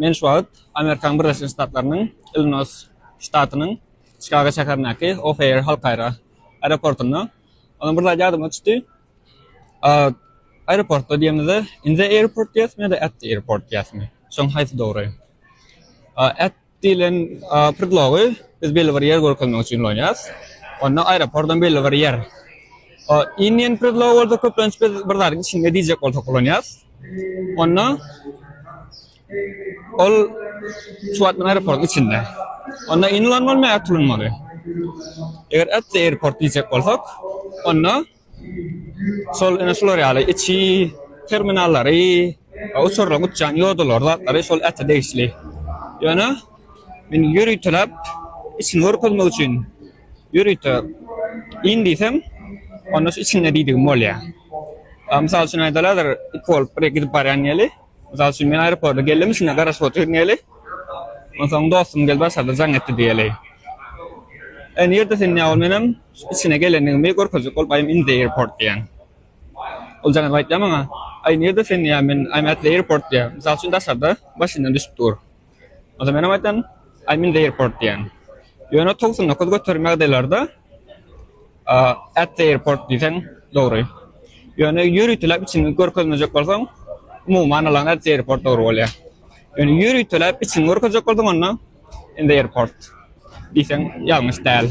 Men şu wagt Amerikanyň Birleşen Ştatlarynyň Illinois ştatynyň Çikago şäherindäki O'Hare halkara aeroportynda. Ondan bir zat ýadyma düşdi. Aeroportda diýemizde in the airport diýýäsmi ýa-da at the airport diýýäsmi? Şoň haýsy dogry? At diýlen predlogy biz belli bir ýer görkezmek üçin ulanýarys. Onda aeroportam belli bir ýer. In diýen predlogy bolsa köplenç biz bir zadyň içinde diýjek bolsak ulanýarys. Onda ol şu wagt men aeroportyň içinde. Onda in ulanmalymy, at ulanmaly? Eger at the airport diýjek bolsak, onda Şol ine şular ýaly içi terminallary, uçarlaryň uçýan ýodalary zatlary şol ete degişli. Ýöne men ýöriteläp içini görkezmek üçin ýörite in diýsem, onda şu içinde diýdigim bolýar. Mysal üçin aýdaly häzir iki bolup bir gidip barýan diýeli. Mysal üçin men aeroporta geldim, içinde garaşyp otyryn diýeli. Onsoň dostum gelip aşarda jaň etdi diýeli. E nirde sen diýýär ol menem içine gelendigimi görkezjek bolup I'm in the airport diýýän. Ol jaň edip aýtýar maňa, Aý nirde sen diýýär men I'm at the airport diýýär. Mysal üçin daşarda maşyndan düşüp dur. Onda menem aýtýan I'm in the airport diýýän. Ýöne 99% ýagdaýlarda at the airport diýseň dogry. Ýöne ýöriteläp içini görkezmejek bolsaň, umuman alan at the airport dogry bolýar. Ýöne ýöriteläp içini görkezjek bolsaň onda in the airport diýseň ýalňyş däl.